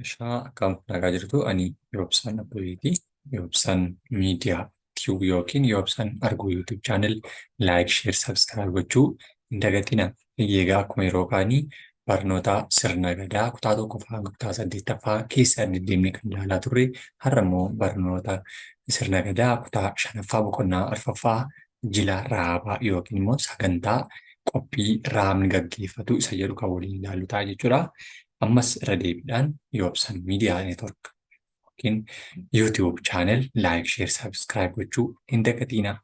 Ishaa akkam nagaa jirtu ani Yoobsaan Abbabeeti. Yoobsaan Miidiyaa Tube yookiin Yoobsaan Arguu YouTube channel like, share, subscribe gochuu hin dagatina. Egaa akkuma yeroo kaanii barnoota sirna gadaa kutaa tokkoffaa hanga kutaa saddeettaffaa keessa deddeemnee kan ilaalaa turre har'a immoo barnoota sirna gadaa kutaa shanaffaa boqonnaa arfaffaa jila raabaa yookiin immoo sagantaa qophii raabni gaggeeffatu isa jedhu kan waliin ilaallu ta'a jechuudha. Ammas irra deebiidhaan Yoobsan Miidiyaa Neetwork yookiin YouTube channel like, share, subscribe gochuu hin dagatiinaa.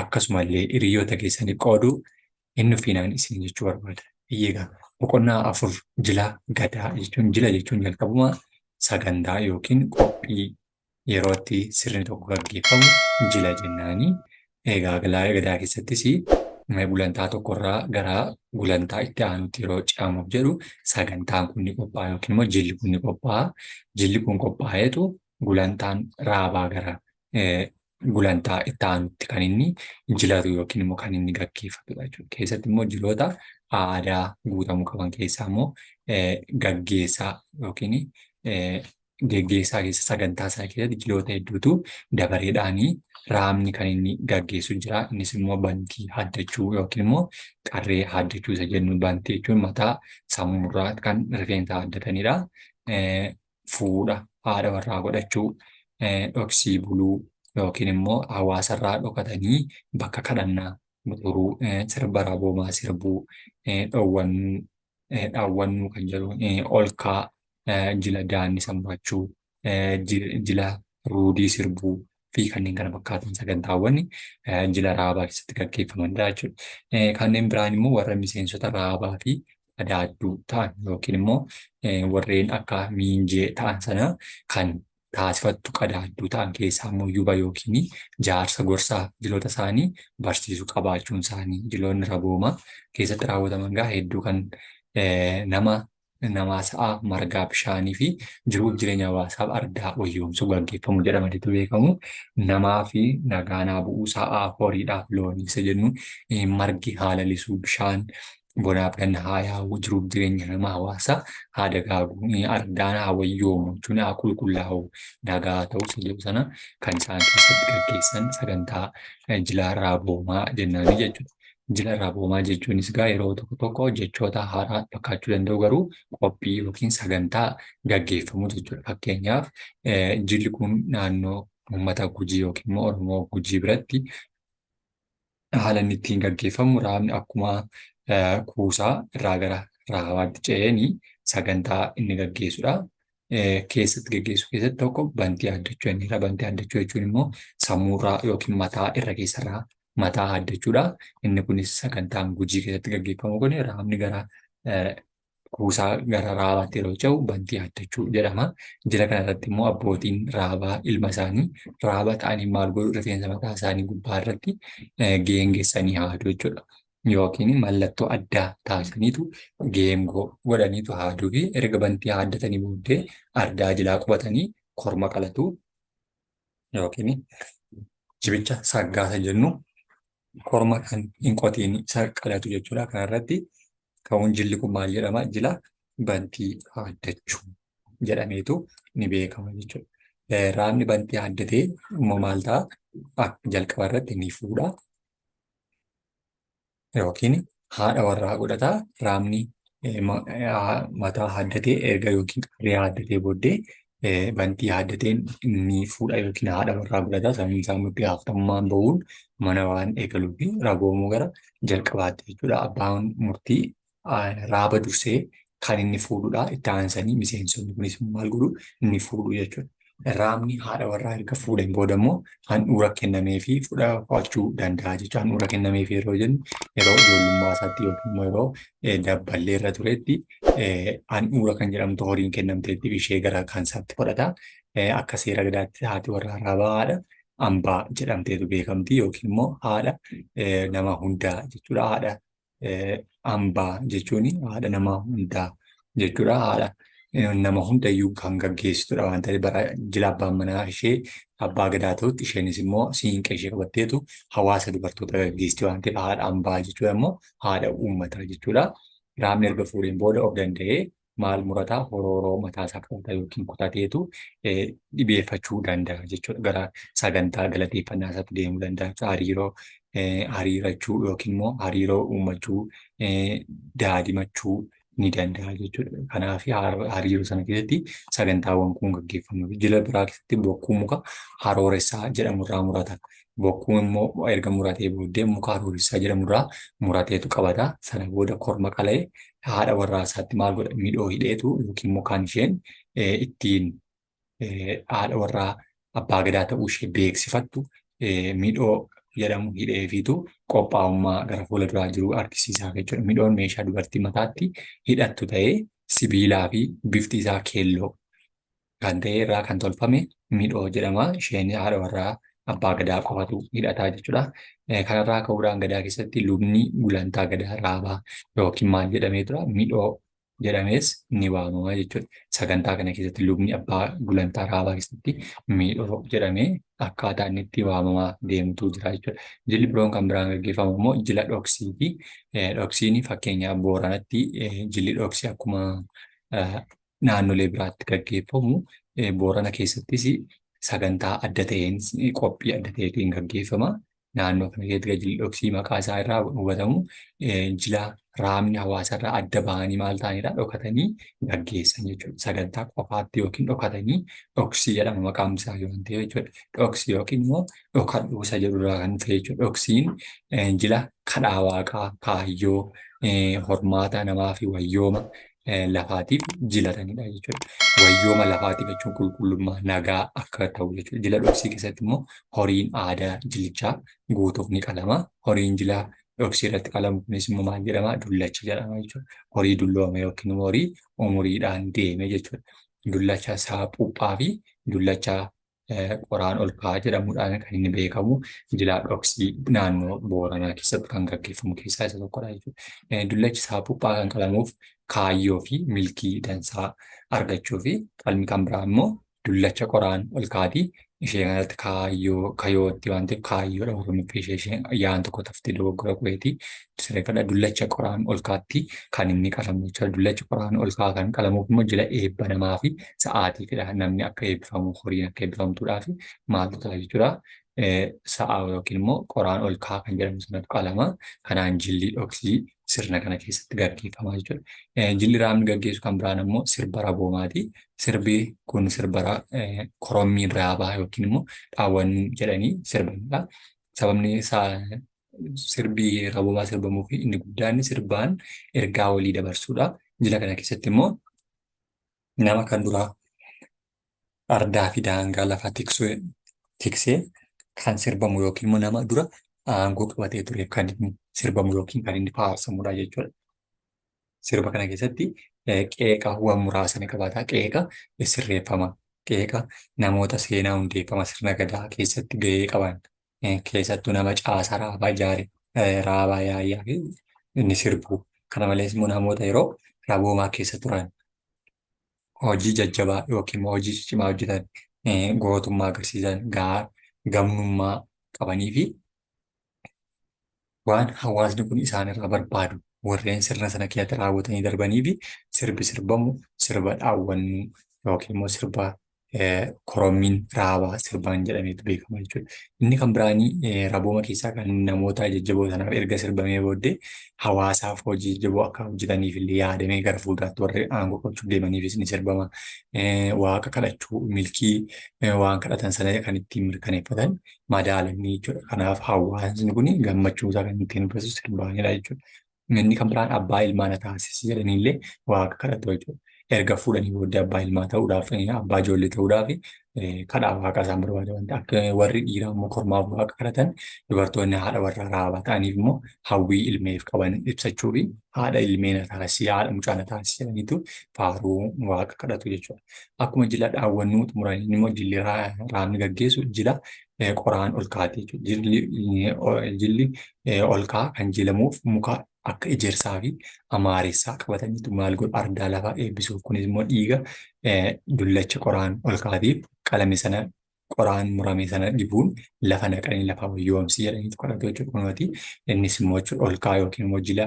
Akkasumallee hiriyoota keessaniif qooduu hin nufiinaan isin jechuu barbaada. Egaa boqonnaa 4 jila gadaa jechuun jila jechuun jalqabuma sagantaa yookiin qophii yeroo itti sirni tokko gaggeeffamu jila jennaani. Egaa gadaa keessattis gulantaa tokkorraa gara gulantaa itti aanutti yeroo ce'amuuf jedhu sagantaan kun ni qophaa'a yookiin immoo jilli kun ni qophaa'a. Jilli kun qophaa'eetu gulantaan raabaa gara gulantaa itti aanutti kan inni jilatu yookiin immoo kan inni gaggeeffatudha jechuudha. Keessatti immoo jiloota aadaa guutamuu qaban keessaa immoo gaggeessaa yookiin geggeessaa keessa sagantaa isaa keessatti jiloota hedduutu dabareedhaanii raamni kan inni gaggeessu jira. Innis immoo bantii haddachuu yookiin immoo qarree haddachuu isa jennu bantii jechuun mataa sammuurraa kan rifeensa haddatanidha. Fuudha haadha warraa godhachuu, dhoksii buluu yookiin immoo hawaasarraa dhokatanii bakka kadhannaa turuu, sirba raboomaa sirbuu, dhowwannuu dhaawwannuu kan jedhu olkaa jila daannisa murachuu, jila ruudii sirbuu fi kanneen kana fakkaatan sagantaawwan jila raabaa keessatti gaggeeffamanidha jechuudha. Kanneen biraan immoo warra miseensota raabaa fi adaadduu ta'an yookiin immoo warreen akka miinjee ta'an sana kan taasifattu qadaadduu ta'an keessaa immoo yuba yookiin jaarsa gorsaa jiloota isaanii barsiisu qabaachuun isaanii jiloonni raboomaa keessatti raawwataman gaa hedduu kan nama namaa sa'a margaa bishaanii fi jiruuf jireenya hawaasaaf ardaa wayyoomsuu gaggeeffamu jedhamanitu beekamu. Namaa fi nagaanaa bu'uu sa'aa horiidhaaf loonii isa jennu margi haa lalisuu bishaan bonaaf ganna haa yaa'u jiruuf jireenya nama hawaasa haa dagaagu ardaan haa wayyoomu jechuun haa qulqullaa'u nagaa ta'u isa jedhu sana kan isaan keessatti gaggeessan sagantaa jila raaboomaa jennaanii jechuudha. Jila raboomaa jechuunis egaa yeroo tokko tokko jechoota haaraa fakkaachuu danda'u garuu qophii yookiin sagantaa gaggeeffamu jechuudha. Fakkeenyaaf jilli kun naannoo uummata Gujii yookiin immoo Oromoo Gujii biratti haala inni ittiin gaggeeffamu raabni akkuma kuusaa irraa gara raabaatti ce'een sagantaa inni gaggeessudha. Keessatti gaggeessuu keessatti tokko bantii haaddachuu jenneerra. Bantii haaddachuu jechuun immoo sammuurraa yookiin mataa irra keessarraa mataa haaddachuudha. Inni kunis sagantaan Gujii keessatti gaggeeffamu kun raabni gara kuusaa gara raabaatti yeroo ce'u bantii haaddachuu jedhama. Jila kana irratti immoo abbootiin raabaa ilma isaanii raaba ta'anii maal godhu rifeensa mataa isaanii gubbaa irratti geengessanii haadu jechuudha. Yookiin mallattoo addaa taasisaniitu geengoo godhaniitu haaduu fi erga bantii haaddatanii booddee ardaa jilaa qubatanii korma qalatu yookiin jibicha saggaasa jennu korma kan hin qotiin isa qalatu jechuudha. Kana irratti ka'uun jilli kun maal jedhama? Jila bantii haaddachuu jedhameetu ni beekama jechuudha. Raabni bantii haaddatee immoo maal ta'a? Jalqaba irratti ni fuudha. Yookiin haadha warraa godhata. Raabni mataa haaddatee erga yookiin qarree haaddatee booddee bantii haaddateen ni fuudha yookiin haadha warraa godhata. Sababni isaa immoo itti gaafatamummaan bahuun mana waan eegaluu fi ragoomuu gara jalqabaatti jechuudha. Abbaan murtii raaba dursee kan inni fuudhudha. Itti aansanii miseensonni kunis maal godhu ni fuudhu jechuudha. Raabni haadha warraa erga fuudheen booda immoo handhuura kennameefii fudhachuu danda'a jechuudha. Handhuura kennameefii yeroo jennu yeroo ijoollummaa isaatti yookiin immoo yeroo dabballee irra turetti handhuura kan jedhamtu horiin kennamteetti ishee gara kan isaatti fudhata. Akka seera gadaatti haati warraa raabaa haadha ambaa jedhamteetu beekamti yookiin immoo haadha nama hundaa jechuudha. Haadha ambaa jechuun haadha nama hundaa jechuudha. Haadha nama hundayyuu kan gaggeessitudha waan ta'eef bara jila abbaan manaa ishee abbaa gadaa ta'utti isheenis immoo siinqee ishee qabatteetu hawaasa dubartoota gaggeessiti waan ta'eef haadha ambaa jechuudha immoo haadha uummataa jechuudha. Raabni erga fuudheen booda of danda'ee maal murataa horooroo mataa isaa qabata yookiin kutateetu dhibeeffachuu danda'a jechuudha. Gara sagantaa galateeffannaa isaatti deemuu danda'a. Hariiroo hariirachuu yookiin immoo hariiroo uummachuu daadimachuu ni danda'a jechuudha. Kanaaf hariiroo sana keessatti sagantaawwan kun gaggeeffamu. Jila biraa keessatti bokkuu muka harooressaa jedhamurraa murata. Bokkuu immoo erga muratee booddee muka harooressaa jedhamurraa murateetu qabata. Sana booda korma qalee haadha warraa isaatti maal godha midhoo hidheetu yookiin immoo kan isheen ittiin haadha warraa abbaa gadaa ta'uu ishee beeksifattu midhoo jedhamu hidheefiitu qophaa'ummaa gara fuula duraa jiru argisiisaa jechuudha. Midhoon meeshaa dubartii mataatti hidhattu ta'ee sibiilaa fi bifti isaa keelloo kan ta'e irraa kan tolfame midhoo jedhama. Isheen haadha warraa abbaa gadaa qofatu hidhataa jechuudha. Kanarraa ka'uudhaan gadaa keessatti lubni gulantaa gadaa raabaa yookiin maal jedhamee tura midhoo jedhamees ni waamama jechuudha. Sagantaa kana keessatti lubni abbaa gulantaa raabaa keessatti midhoo jedhamee akkaataa inni itti waamamaa deemtu jira jechuudha. Jilli biroon kan biraan gaggeeffamu immoo jila dhoksiiti. Dhoksiin fakkeenyaaf Booranatti jilli dhoksii akkuma naannolee biraatti gaggeeffamu Boorana keessattis sagantaa adda ta'een qophii adda ta'eetiin gaggeeffama. Naannoo kana keessatti jilli dhoksii maqaa isaa irraa hubatamu jila raamni hawaasa irraa adda bahanii maal ta'anidha dhokatanii gaggeessan jechuudha. Sagantaa qofaatti yookiin dhokatanii dhoksii jedhama maqaan isaa yoo ta'e jechuudha. Dhoksii yookiin immoo dhokadhu isa jedhurraa kan dhufe jechuudha. Dhoksiin jila kadhaa waaqaa, kaayyoo, hormaata namaa fi wayyooma lafaatiif jilatanidha jechuudha. Wayyooma lafaatiif jechuun qulqullummaa nagaa akka ta'u jechuudha. Jila dhoksii keessatti immoo horiin aadaa jilichaa guutuuf ni qalama. Horiin jila dhoksii irratti qalamu kunis immoo maal jedhama? Dullacha jedhama jechuudha. Horii dulloome yookiin immoo horii umuriidhaan deeme jechuudha. Dullacha saaphuuphaa fi dullacha qoraan ol ka'aa jedhamuudhaan kan inni beekamu jilaa dhoksii naannoo Booranaa keessatti kan gaggeeffamu keessaa isa tokkodha jechuudha. Dullachi saaphuuphaa kan qalamuuf kaayyoo fi milkii dansaa argachuu fi qalmi kan biraa immoo dullacha qoraan ol ka'aati. Ishee kanatti kaayyoo kayootti waan ta'eef kaayyoodha Oromiffi ishee isheen yaan tokko taftee dogoggora qubeeti. Sirreeffadha dullacha qoraan ol ka'aatti kan inni qalamu jechuudha. Dullachi qoraan ol ka'aa kan qalamuuf immoo jila eebba namaa fi sa'aatiifidha. Namni akka eebbifamu horiin akka eebbifamtuudhaaf maaltu ta'a jechuudha. Sa'a yookiin immoo qoraan ol ka'aa kan jedhamu sanatu qalama. Kanaan jilli dhoksii sirna kana keessatti gaggeeffama jechuudha. Jilli raamni gaggeessu kan biraan ammoo sirba raboomaati. Sirbi kun sirba korommiin raabaa yookiin immoo dhaawwannuu jedhanii sirbanidha. Sababni isaa sirbi raboomaa sirbamuuf inni guddaan sirbaan ergaa walii dabarsuudha. Jila kana keessatti immoo nama kan duraa ardaa fi daangaa lafaa tiksee kan sirbamu yookiin immoo nama dura aangoo qabatee tureef kan inni sirbamu yookiin kan inni faarsamudha jechuudha. Sirba kana keessatti qeeqawwan muraasa ni qabaata. Qeeqa sirreeffama, qeeqa namoota seenaa hundeeffama sirna gadaa keessatti gahee qaban keessattuu nama caasaa raabaa ijaare raabaa yaayyaa fi inni sirbu. Kana malees immoo namoota yeroo raboomaa keessa turan hojii jajjabaa yookiin immoo hojii ciccimaa hojjetan gootummaa agarsiisan gamnummaa qabanii fi waan hawaasni kun isaan irraa barbaadu warreen sirna sana keessatti raawwatanii darbanii fi sirbi sirbamu sirba dhaawwannuu yookiin immoo sirba korommiin raabaa sirbaan jedhameetu beekama jechuudha. Inni kan biraanii rabooma keessaa kan namoota jajjaboo sanaaf erga sirbamee booddee hawaasaaf hojii jajjaboo akka hojjetaniif illee yaadamee gara fuulduraatti warri aangoo qabachuuf deemaniifis ni sirbama. Waaqa kadhachuu milkii waan kadhatan sana kan ittiin mirkaneeffatan madaalanii jechuudha. Kanaaf hawaasni kun gammachuu isaa kan ittiin ibsatu sirbaanidha jechuudha. Inni kan biraan abbaa ilmaa na taasisi jedhanii illee waaqa kadhatu jechuudha. Erga fuudhanii booddee abbaa ilmaa ta'uudhaaf, abbaa ijoollee ta'uudhaaf kadhaa waaqa isaan barbaada waan ta'eef. Akka warri dhiiraa immoo kormaaf waaqa kadhatan dubartoonni haadha warraa raabaa ta'aniif immoo hawwii ilmeef qaban ibsachuu fi haadha ilmee na taasisi, haadha mucaa na taasisi jedhaniitu faaruu waaqa kadhatu jechuudha. Akkuma jila dhaawwannuu xumuraniin immoo jilli raabni gaggeessu jila qoraan ol kaati jechuudha. Jilli ol ka'aa kan jilamuuf muka akka ejersaa fi amaaressaa qabataniitu maal godhu ardaa lafaa eebbisuuf. Kunis immoo dhiiga dullacha qoraan ol kaatiif qalame sana qoraan murame sana dibuun lafa naqanii lafa wayyoomsi jedhaniitu kadhatu jechuudha. Kunooti innis immoo jechuudha ol ka'aa yookiin immoo jila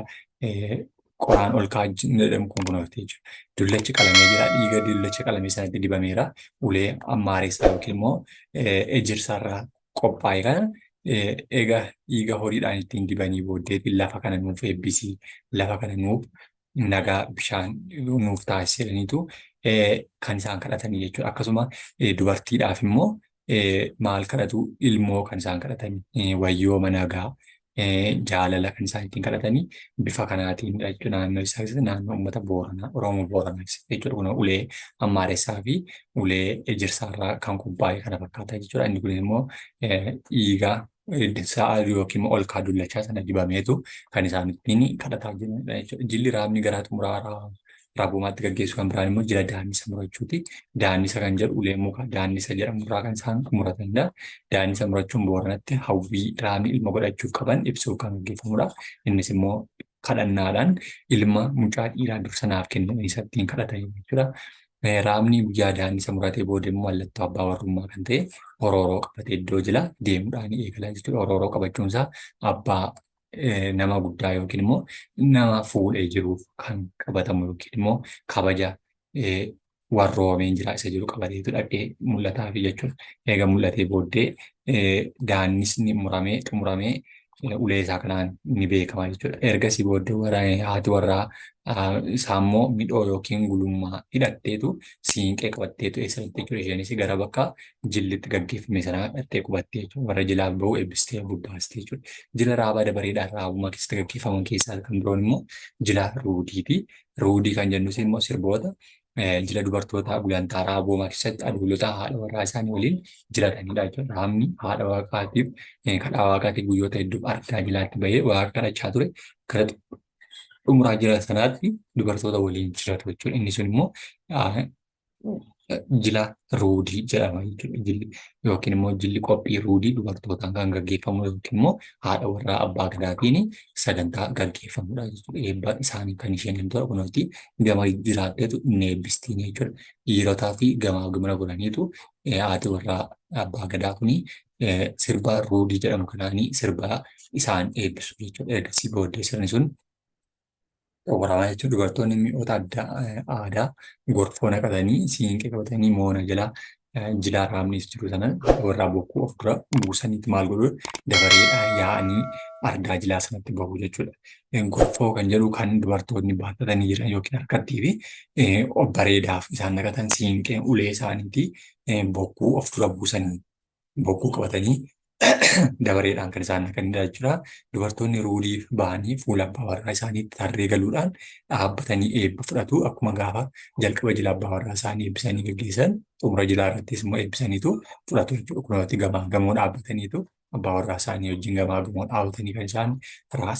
Qoraan ol ka'aa jedhamu kun kunuunfate jechuudha. Dullachi qalamee jira. Dhiiga dullacha qalamee sanatti dibameera. Ulee ammaaressaa yookiin immoo ejersaarraa qophaa'e kana egaa dhiiga horiidhaan ittiin dibanii booddeetti lafa kana nuuf eebbisi, lafa kana nuuf nagaa bishaan nuuf taasisi jedhaniitu kan isaan kadhatanii jechuudha. Akkasuma dubartiidhaaf immoo maal kadhatu? Ilmoo kan isaan kadhatanii, wayyooma nagaa, jaalala kan isaan ittiin kadhatanii bifa kanaatiin jechuudha. Naannoo isaa keessatti, naannoo uummata Booranaa, Oromoo Booranaa keessatti jechuudha. Kun ulee ammaaressaa fi ulee ejersaarraa kan qophaa'e kana fakkaata jechuudha. Inni kun immoo dhiiga sa'a yookiin immoo olkaa dullachaa sana dibameetu kan isaan ittiin kadhataa jiranidha jechuudha. Jilli raabni garaa xumuraa raabumaatti gaggeessu kan biraan immoo jila daannisa murachuuti. Daannisa kan jedhu ulee muka daannisa jedhamu irraa kan isaan muratanidha. Daannisa murachuun Booranatti hawwii raabni ilma godhachuuf qaban ibsuuf kan gaggeeffamudha. Innis immoo kadhannaadhaan ilma mucaa dhiiraa dursa naaf kennu isa ittiin kadhatan jechuudha. Raabni guyyaa daannisa muratee booda immoo mallattoo abbaa warrummaa kan ta'e horooroo qabatee iddoo jila deemuudhaan eegala jechuudha. Horooroo qabachuun isaa abbaa nama guddaa yookiin immoo nama fuudhee jiruuf kan qabatamu yookiin immoo kabaja warroomeen jira isa jiru qabateetu dhaqee mul'ataafi jechuudha. Eega mul'atee booddee daannisni muramee xumuramee ulee isaa kanaan ni beekama jechuudha. Ergasii booddee haati warraa isaa immoo midhoo yookiin gulummaa hidhatteetu siinqee qabatteetu eessa dhaqxee jechuudha. Isheenis gara bakka jilli itti gaggeeffame sanaa dhaqxee qubattee jechuudha. Warra jilaaf bahu eebbistee bobbaastee jechuudha. Jila raabaa dabareedhaan raabummaa keessatti gaggeeffaman keessaa kan biroon immoo jila ruudiiti. Ruudii kan jennus immoo sirboota jila dubartootaa gulantaa raaboomaa keessatti aduulota haadha warraa isaanii waliin jiratanidha jechuudha. Raabni haadha waaqaatiif kadhaa waaqaatiif guyyoota hedduuf ardaa jilaatti bahee waaqa kadhachaa ture. Gara xumuraa jila sanaatti dubartoota waliin jiratu jechuudha. Inni sun immoo jila ruudii jedhama jechuudha. Jilli yookiin immoo jilli qophii ruudii dubartootaan kan gaggeeffamu yookiin immoo haadha warraa abbaa gadaatiin sagantaa gaggeeffamudha jechuudha. Eebba isaanii kan isheen hin ture kunooti gama jiraatteetu inni eebbistiin jechuudha. Dhiirotaa fi gamaa gamana godhaniitu haati warraa abbaa gadaa kuni sirba ruudii jedhamu kanaanii sirba isaan eebbisu jechuudha. Ergasii booddee sirni sun waraabaa jechuun dubartoonni mi'oota adda aadaa gorfoo naqatanii siinqee qabatanii moona jala jilaa raabnis jiru sana warraa bokkuu of dura buusaniitti maal godhu dabareedhaan yaa'anii ardaa jilaa sanatti bahu jechuudha. Gorfoo kan jedhu kan dubartoonni baattatanii jiran yookiin harkattii fi bareedaaf isaan naqatan siinqee ulee isaaniitii bokkuu of dura buusanii bokkuu qabatanii dabareedhaan kan isaan naqanidha jechuudha. Dubartoonni ruudiif bahanii fuula abbaa warraa isaaniitti tarree galuudhaan dhaabbatanii eebba fudhatu. Akkuma gaafa jalqaba jila abbaa warraa isaanii eebbisanii gaggeessan xumura jilaa irrattis immoo eebbisaniitu fudhatu jechuudha. Kunuunatti gamaa gamoo dhaabbataniitu abbaa warraa isaanii wajjin gamaa gamoo dhaabbatanii kan isaan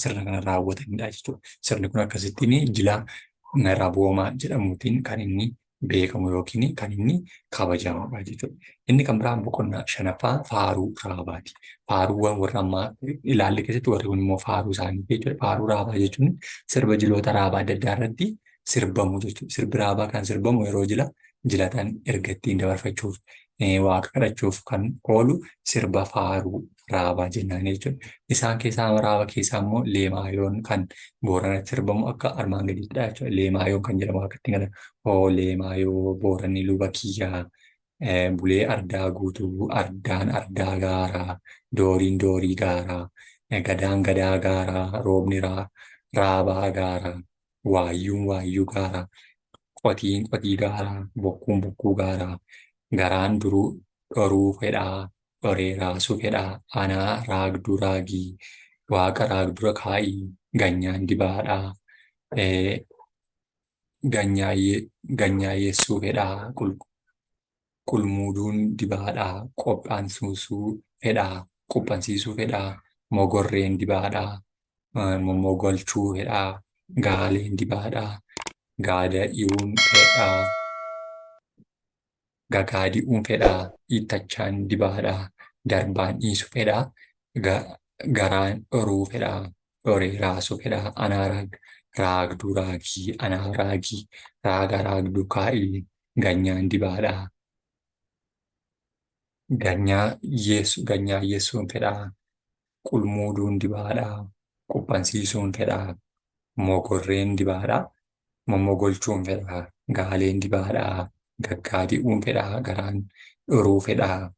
sirna kana raawwatanidha jechuudha. Sirni kun akkasittiin jila raboomaa jedhamuutiin kan inni beekamu yookiin kan inni kabajamudha jechuudha. Inni kan biraan boqonnaa shanaffaa faaruu raabaati. Faaruuwwan warra ammaa ilaalle keessatti warri kun immoo faaruu isaanii jechuudha. Faaruu raabaa jechuun sirba jiloota raabaa adda addaa irratti sirbamu jechuudha. Sirbi raabaa kan sirbamu yeroo jila jilatan erga ittiin dabarfachuuf waaqa kadhachuuf kan oolu sirba faaruu raabaa jennaan jechuudha. Isaan keessaa raaba keessaa immoo leemaayoon kan Booranatti sirbamu akka armaan gadiittidha jechuudha. Leemaayoon kan jedhamu akka ittiin kana hoo leemaayoo Booranni luba kiyyaa bulee ardaa guutuu ardaan ardaa gaaraa dooriin doorii gaaraa gadaan gadaa gaaraa roobni raabaa gaaraa waayyuun waayyuu gaaraa qotiin qotii gaaraa bokkuun bokkuu gaaraa garaan duruu dhoruu fedhaa dhoree raasuu fedhaa anaa raagduu raagii waaqa raagdura kaa'ii ganyaan dibaadhaa ganyaayyessuu fedhaa qulmuuduun dibaadhaa qophaansiisuu fedhaa quphansiisuu fedhaa mogorreen dibaadhaa moggolchuu fedhaa gaaleen dibaadhaa gaada'iuun fedhaa gagaadi'uun fedhaa ittachaan dibaadhaa darbaan dhiisu fedhaa garaan dhoruu fedhaa dhoree raasuu fedhaa anaa raagduu raagii anaa raagii raaga raagduu kaa'ii ganyaan dibaadhaa ganyaa yeessuun fedhaa qulmuuduun dibaadhaa quphansiisuun fedhaa. Mogorreen dibaadhaa. Mommogolchuun fedhaa. Gaaleen dibaadhaa. Gaggaadi'uun fedhaa. Garaan dhoruu fedhaa.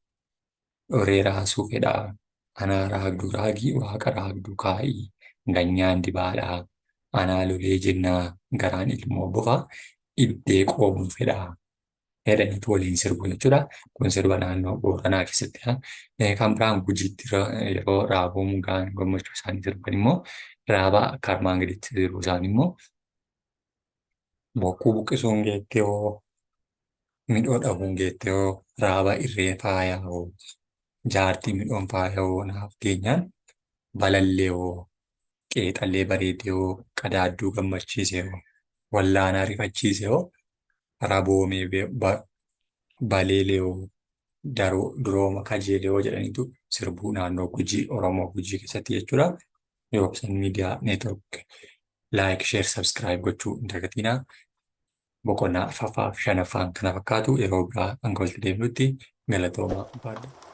Dhoree raasuu fedhaa. Anaa raagduu raagii waaqa raagduu kaa'ii. Ganyaan dibaadhaa. Anaa lolee jennaa garaan ilmoo bofa dhibdee qoomuu fedhaa. Jedhaniitu waliin sirbu jechuudha. Kun sirba naannoo Booranaa keessattidha. Kan biraan Gujiitti yeroo raaboomuu ga'an gammachuu isaanii sirban immoo raabaa akka armaan gaditti sirbu isaan immoo bokkuu buqqisuun geettee hoo midhoo dhabuun geettee hoo raaba irree faayaa hoo jaartii midhoon faayaa hoo naaf geenyaan balallee hoo qeexallee bareedee hoo qadaadduu gammachiise hoo wallaanaa rifachiise hoo raboomee baleelee hoo durooma kajeelee hoo jedhaniitu sirbuu naannoo Gujii Oromoo Gujii keessatti jechuudha. Yoobsan Miidiyaa Network like, share, subscribe gochuu hin dagatinaa. Boqonnaa arfaffaa fi shanaffaan kana fakkaatu yeroo biraa hanga walitti deemnutti galatoomaa baadha.